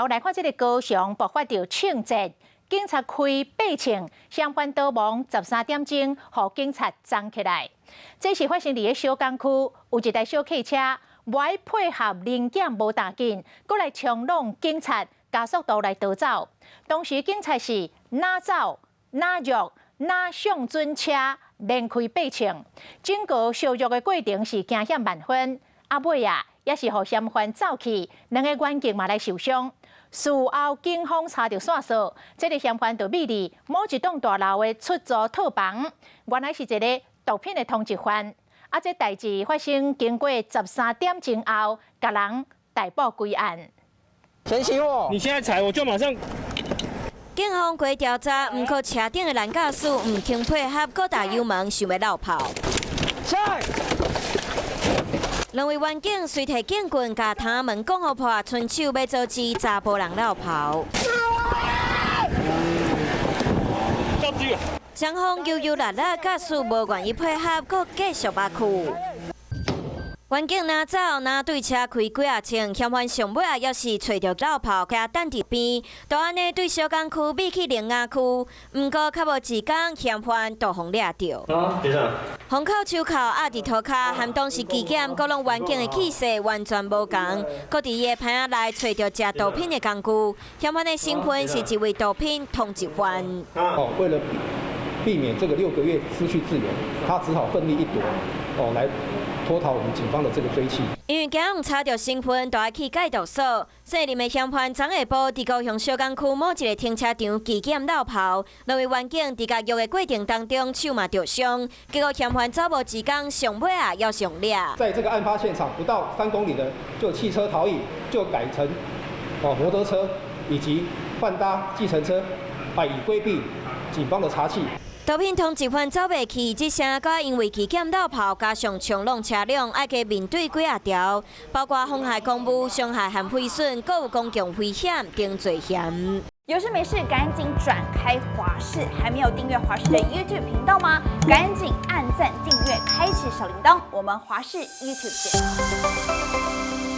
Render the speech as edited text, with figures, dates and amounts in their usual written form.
來看這个高雄爆發著槍戰，警察開八槍，嫌犯逃亡13點鐘，予警察摠起來。這是發生佇个小港區，有一台小客車，無愛配合臨檢無打緊，閣來衝挵警察加速度來逃走。當時警察是哪走哪弱哪上準車，連開八槍，整個相約的過程是驚險萬分。啊尾啊，也是予嫌犯走去，兩个員警嘛來受傷。事後警方查著線索，這个嫌犯就匿佇某一棟大樓的出租套房，原來是一个毒品的通緝犯。啊，這代誌發生經過13點鐘後，共人逮捕歸案。先熄火！你現在踩，我就馬上。警方過調查，毋過車頂的男駕駛毋肯配合，閣踏油門想欲落跑。下。兩位員警隨提警棍，共窗門講予破，伸手欲阻止查埔人落跑。雙方糾糾力力，駕駛無願意配合，閣繼續罷去。員警若走，若對車開幾仔槍，嫌犯上尾啊，猶是揣著落跑，徛等佇邊，就按呢對小港區避去苓雅區，毋過較無幾工，嫌犯就予掠著。啊，等下。封口手銬壓佇塗跤，和當時機檢，閣攏員警的氣勢完全無仝，閣佇伊的棚仔內揣著食毒品的工具，嫌犯的身份是一位毒品通緝犯。哦，為了避免這個6個月失去自由，他只好奮力一搏，哦，來脫逃我們警方的這個追緝。因為驚予查著身份，就愛去戒毒所。姓林的嫌犯昨下晡佇高雄小港區某一个停車場機檢落跑，兩位員警佇共約的過程當中手嘛著傷，結果嫌犯走無幾工，上尾啊猶予掠。在這個案發現場不到3公里的，就棄車逃逸，就改乘哦摩托車以及換搭計程車，啊以規避警方的查緝。毒品通緝犯走袂去，這聲閣因為機檢落跑，加上衝挵車輛，愛加面對幾仔條，包括妨害公務、傷害和毀損，閣有公共危險等罪嫌。有事沒事趕緊轉開華視，還沒有訂閱華視的 YouTube 頻道嗎？趕緊按讚、訂閱、開啟小鈴鐺，我們華視 YouTube 見。